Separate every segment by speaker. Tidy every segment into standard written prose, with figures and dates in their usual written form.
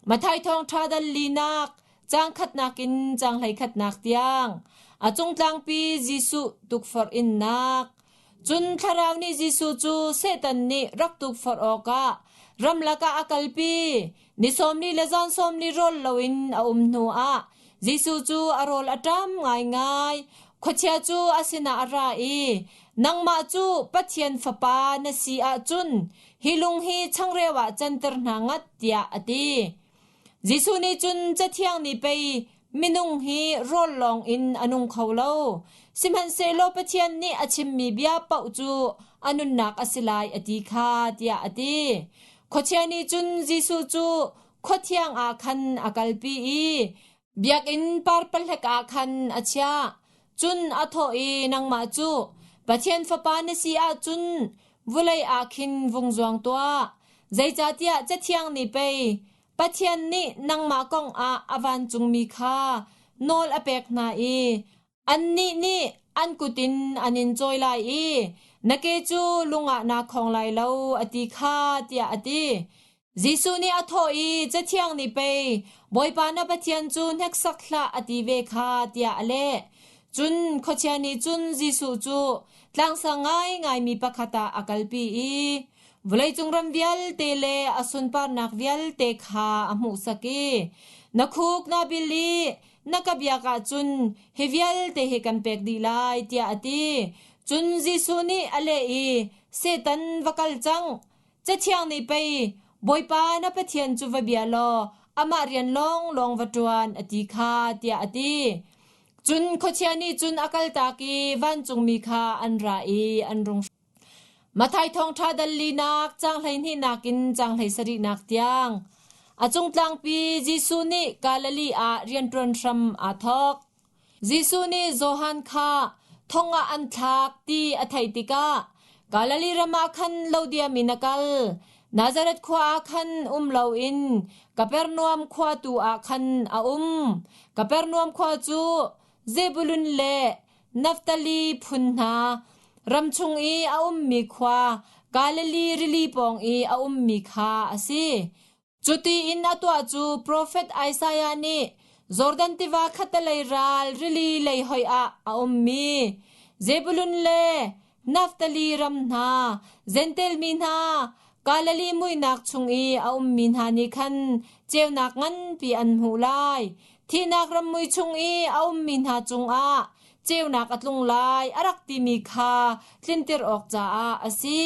Speaker 1: Matthai thawngṭha dal linak, caang khatnak in caang hleikhatnak tiang, a cungtlangpi Jesuh tukforh innak. Cun Thlarau nih Jesuh cu Satan nih rak tukforh awkah ramlak ah a kalpi. Ni 40 le zan 40 rawl loin a um hnuah Jesuh cu a rawl a ṭam ngaingai. Khuachia cu a sinah a ra i, Nangmah cu Pathian fapa na si ahcun hi lung hi changreu ah canter hna ngat tiah a ti. Jesuh nih cun Cathiang nih pei minung hi rawl lawng in a nung kho lo. Sihmanhsehlaw Pathian nih a chimmi bia paoh cu a nunnak a si lai a ti kha tiah a ti. Khuachia nih cun Jesuh cu khua thiang ah khan a kalpi i Biakinn parpahlek ah khan a chiah. Cun a thawh i nangmah cu Pathian fapa na si ahcun vulei ah khin vung zuang tuah. Zeicahtiah Cathiang nih pei Pathian nih nangmah kong ah a vancungmi kha nawl a pek hna i annih nih an kut in an in cawi lai i na ke cu lung ah naa khong lai lo a ti kha tiah a ti. Jesuh nih a thawh i Cathiang nih pei Bawipa na Pathian cu hneksak hlah a ti ve kha tiah a leh. Cun khuachia nih cun Jesuh cu tlangsang ngaingaimi pakhat ah a kalpi i vawleicung ram vialte le a sunparnak vialte kha a hmuhsak i na khuk naa bil i na ka biak ahcun hi vialte hi kan pek dih lai tiah a ti. Cun Jesuh nih a leh i Satan va kal cang Cathiang nih pei Bawipa na Pathian cu va bia law amah rian lawnglawng va ṭuan a ti kha tiah a ti. Cun khuachia nih cun a kaltak i vancungmi kha an ra i an rung Matthai thawngṭha dal linak caang hleihnihnak in caang hleisarihnak tiang. A cungtlangpi Jesuh nih Galilee ah rianṭuan hram aa thawk. Jesuh nih Johan kha thong ah an thlak ti a theih tikah Galilee ram ah khan lo diam in a kal. Nazareth khua ah khan um loin Kapernaum khua tu ah khan a um. Kapernaum khua cu Zebulun le Naftali phun hna ram chung i a ummi khua Galilee rili pawng i a ummi kha a si. Cuti in a tuah cu profet Isaiah nih Jordan tiva khattelei ral rili lei hoih ah a ummi Zebulun le Naftali ram hna, Jentail mi hna, Galilee muihnak chung i a ummi hna nih khan ceunak nganpi an hmuh lai. Thihnak ram mui chung i a ummi hna cungah ceunak a tlung lai a rak timi kha tlinter awk caah a si.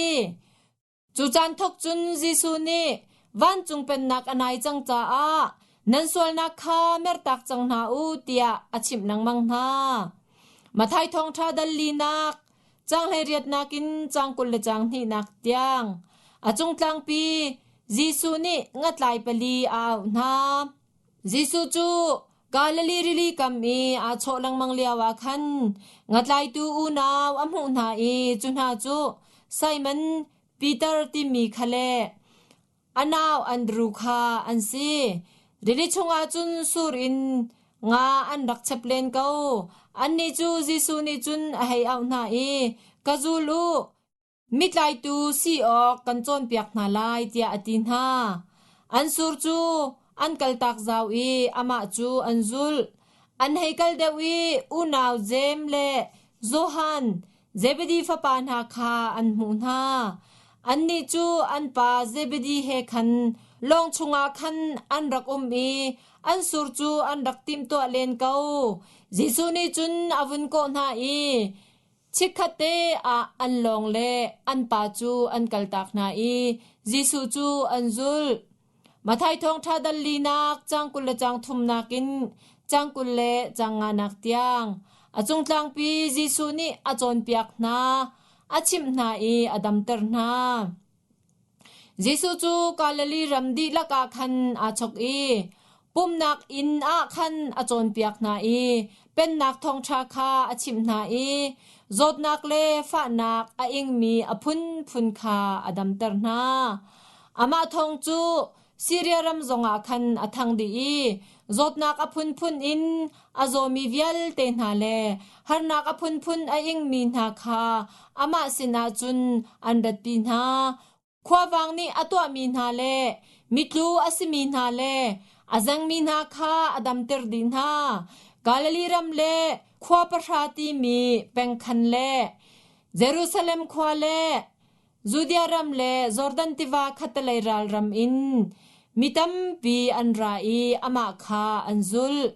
Speaker 1: Cu caan thawk cun Jesuh nih vancung pennak a nai cang caah nan sualnak kha mertak cang hna u tiah a chimh lengmang hna. Matthai thawngṭha dal linak, caang hleiriatnak in caang 20 le caang hnihnak tiang a cungtlangpi Jesuh nih ngatlai pali a auh hna. Jesuh cu Galilee rili kam i aa chawh lengmang lioah khan ngatlaitu unau a hmuh hna i cu hna cu Simon Peter timi kha le a nau Andru kha an si. Rili chungah cun sur in nga an rak chep len ko. Annih cu Jesuh nih cun a hei auh hna i, Ka zul u, Mitlaitu si awk kan cawnpiak hna lai tiah a ti hna. An sur cu an kaltak zau i amah cu an zulh. An hei kal deuh i unau Jeim le Johan, Zebedi fapa hna kha an hmuh hna. Annih cu an pa Zebedi he khan lawng chungah khan an rak um i an sur cu an rak timhtuah len ko. Jesuh nih cun a vun kawh hna i, Chikkhatte ah an lawng le an pa cu an kaltak hna i Jesuh cu an zulh. Matthai thawngṭha dal linak caang 20 le caang thumnak in caang 20 le caang nganak tiang a cungtlangpi Jesuh nih a cawnpiak hna, a chimh hna i a damter hna. Jesuh cu Galilee ram dihlak ah khan aa chok i pumhnak inn ah khan a cawnpiak hna i pennak thawngṭha kha a chimh hna i zawtnak le fahnak a ingmi a phunphun kha a damter hna. Amah thawng cu Siria ram zongah khan a thang dih i zawtnak a phunphun in a zawmi vialte hna le harnak a phunphun a ingmi hna kha amah sinah cun an ratpi hna. Khuavang nih a tuahmi hna le Mitlu a simi hna le a zengmi hna kha a damter dih hna. Galilee ram le khua pahra timi pengkhan le Jerusalem khua le Judea ram le Jordan tiva khattelei ral ram in mi tampi an ra i amah kha an zulh.